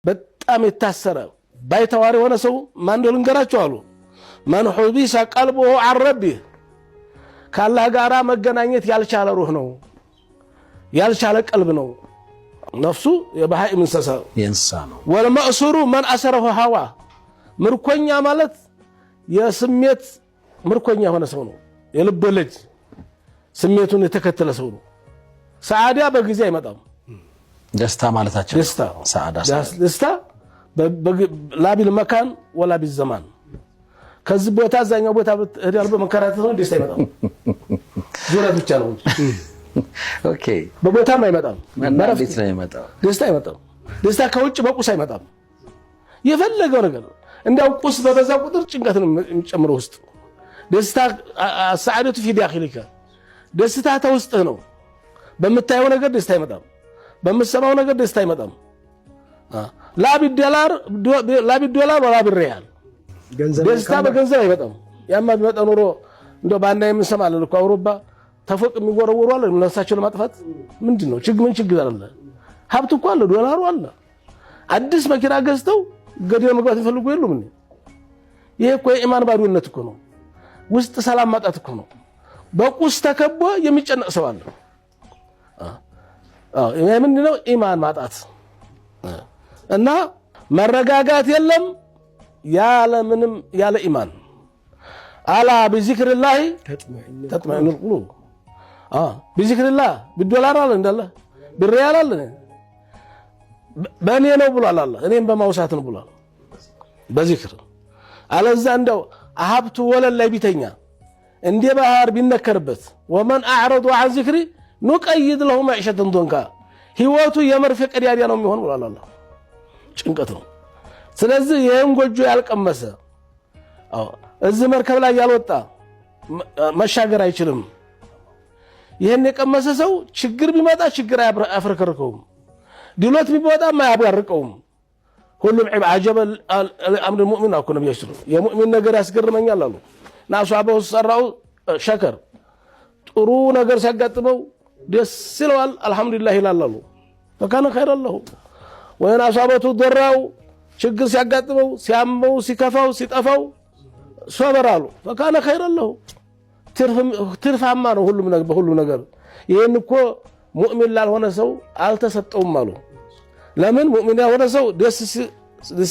በጣም የታሰረ ባይተዋር የሆነ ሰው ማን እንደው ልንገራቸው አሉ። من حبس قلبه عن ربه፣ ከአላህ ጋራ መገናኘት ያልቻለ ሩህ ነው፣ ያልቻለ ቀልብ ነው። ነፍሱ የበሃኢም እንስሳ የእንስሳ ነው። والمأسور من أسره هواه፣ ምርኮኛ ማለት የስሜት ምርኮኛ የሆነ ሰው ነው። የልብ ወለድ ስሜቱን የተከተለ ሰው ነው። ሰዓዳ በጊዜ አይመጣም። ደስታ ማለታቸው ደስታ ሰዓዳ ደስታ لا بالمكان ولا بالزمان፣ ከዚህ ቦታ እዛኛው ቦታ ሄዳል በመከራተት ነው ደስታ አይመጣም። ዙረት ብቻ ነው። Okay። በቦታም አይመጣም። እንዴት ነው የሚመጣው? ደስታ አይመጣም። ደስታ ከውጭ በቁስ አይመጣም። የፈለገው ነገር እንዲያው ቁስ በበዛ ቁጥር ጭንቀት ነው የሚጨምረው ውስጥ። ደስታ السعادة في داخلك፣ ደስታ ተውስጥህ ነው። በምታየው ነገር ደስታ አይመጣም። በምትሰማው ነገር ደስታ አይመጣም። لا بالدولار ولا بالريال፣ ደስታ በገንዘብ አይመጣም። ያማ ቢመጣ ኖሮ እንደው ባና የምንሰማለን እኮ አውሮፓ ተፎቅ የሚወረወሩ አለ ነፍሳቸው ለማጥፋት። ምንድን ነው ችግር? ምን ችግር አለ? ሀብት እኮ አለ፣ ዶላሩ አለ። አዲስ መኪና ገዝተው ገደል መግባት የሚፈልጉ የሉም። ይሄ እኮ የኢማን ባዶነት እኮ ነው። ውስጥ ሰላም ማጣት እኮ ነው። በቁስ ተከቦ የሚጨነቅ ሰው አለ። ይሄ ምንድን ነው? ኢማን ማጣት እና መረጋጋት የለም ያለ ምንም ያለ ኢማን። ألا بذكر الله تطمئن القلوب። بذكر الله بالدولار አለ እንዳለ بالريال አለ በእኔ ነው ብሏል። አላህ እኔም በማውሳት ነው ብሏል። በዚክር አለዛ እንደው ሀብቱ ወለል ላይ ቢተኛ እንደ ባህር ቢነከርበት ومن أعرض عن ذكري نقيض له معيشة ضنكا፣ ህይወቱ የመርፌ ቀዳዳ ነው የሚሆን ብሏል አላህ። ጭንቀት ነው። ስለዚህ ይህን ጎጆ ያልቀመሰ፣ እዚህ መርከብ ላይ ያልወጣ መሻገር አይችልም። ይህን የቀመሰ ሰው ችግር ቢመጣ ችግር አያፍረከርከውም፣ ድሎት ቢመጣም አያባርቀውም። ሁሉም عجبا لأمر المؤمن አልኩ ነቢያችን፣ የሙእሚን ነገር ያስገርመኛል አሉ። إن أصابته سراء شكر፣ ጥሩ ነገር ሲያጋጥመው ደስ ይለዋል፣ አልሐምዱሊላህ ይላል አሉ። فكان خيرا له። وإن أصابته ضراء፣ ችግር ሲያጋጥመው፣ ሲያመው፣ ሲከፋው፣ ሲጠፋው صبر አሉ። فكان خيرا له፣ ትርፋማ ነው ሁሉም በሁሉም ነገር። ይህን እኮ ሙእሚን ላልሆነ ሰው አልተሰጠውም አሉ። ለምን? ሙእሚን ያልሆነ ሰው ደስ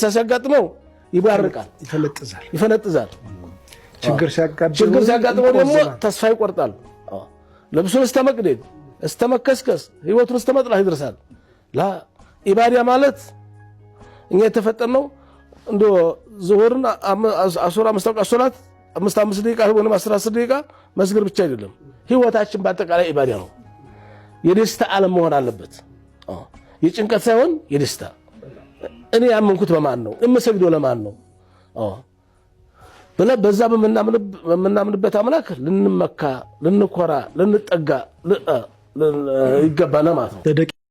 ሲያጋጥመው ይባርቃል፣ ይፈነጥዛል፣ ይፈነጥዛል። ችግር ሲያጋጥመው ደግሞ ተስፋ ይቆርጣል። ልብሱን እስከ መቅደድ፣ እስከ መከስከስ፣ ህይወቱን እስከ መጥላት ይደርሳል። ላ ኢባዳ ማለት እኛ የተፈጠርነው እንዶ ዙሁርን አሱር አምስት አውቃት ሶላት አምስት አምስት ደቂቃ ወይም 10 10 ደቂቃ መስገድ ብቻ አይደለም። ህይወታችን በአጠቃላይ ኢባዳ ነው። የደስታ ዓለም መሆን አለበት። የጭንቀት ሳይሆን የደስታ። እኔ ያመንኩት በማን ነው? የምሰግደው ለማን ነው? ብለህ በዛ በምናምንበት አምላክ ልንመካ፣ ልንኮራ፣ ልንጠጋ ይገባናል ማለት ነው።